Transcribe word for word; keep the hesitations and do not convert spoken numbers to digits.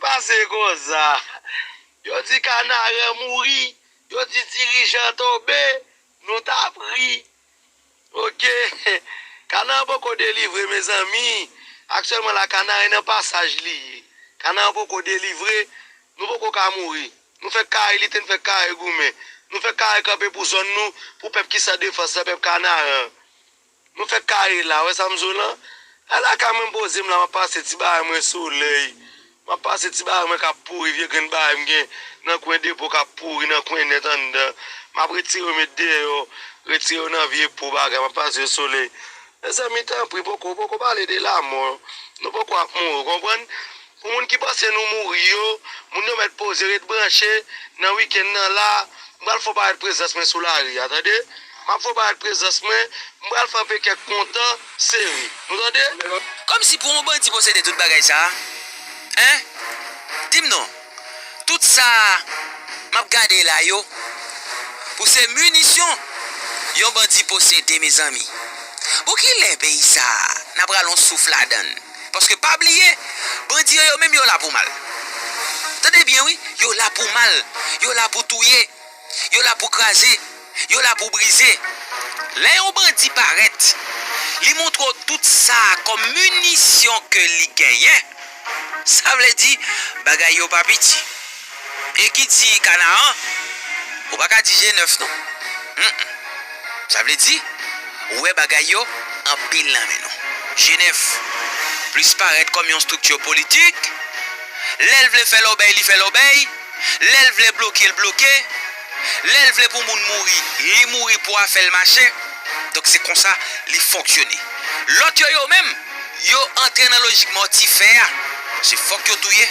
Pase konsa. Yo di Kanaran mouri, yo di dirijan tonbe, nou t ap ri. Oke. Kanaran poko delivre, mezanmi. Aktyèlman la, Kanaran nan pasaj li ye. Kanaran poko delivre, nou poko ka mouri. Nou fèk kare lite, nou fèk kare goumen. Nou fèk kare kanpe pou zòn nou, pou pèp ki san defans la, pèp Kanaran. Nou fèk kare la, wè sa m di w lan? Ala ka mwen poze m la, m ap pase ti bagay mwen solèy. M ap pase ti bagay mwen k ap pouri, vye grenn bagay m gen nan kwen depo k ap pouri, nan kwen nèt anndan. M ap retire yo met deyò, retire yo nan vye po bagay, m ap pase yo solèy. Mezanmi, tanpri, poko, poko pale de lamò. Nou poko ap mouri, w konprann? Pou moun ki panse nou mouri yo, moun yo mèt poze, ret branche nan wikenn nan la. M pral fè w parèt prezans mwen sou lari a, tande? M ap fè w parèt prezans mwen, m pral fè anpe kèk kontan sere. Nou tande? Kòmsi pou yon bandi posede tout bagay sa a? Hein? Di m non. Tout sa a m ap gade la yo, pou se minisyon yon bandi posede, mezanmi. Pou kilè peyi sa a n a pral yon souf ladan l? Paske pa bliye, bandi yo, yo menm yo la pou mal. Tande byen wi, yo la pou mal, yo la pou touye, yo la pou kraze, yo la pou brize. Lè yon bandi parèt, li montre w tout sa kòm minisyon ke li genyen. Sa vle di, bagay yo pa piti. E ki di Kanaran, ou pa ka di G nèf non. Mm-mm. Sa vle di, ou wè bagay yo anpil nan men nou. G nèf plis parèt kòm yon estrikti politik. Lè l vle fè lòbèy, li fè lòbèy. Lè l vle bloke, l bloke. Lè l vle pou moun mouri, li mouri pou afè l mache. Donk se konsa li fonksyone. Lòt yo, yo menm, yo antre nan lojik mòtifè a. Se fòk yo touye,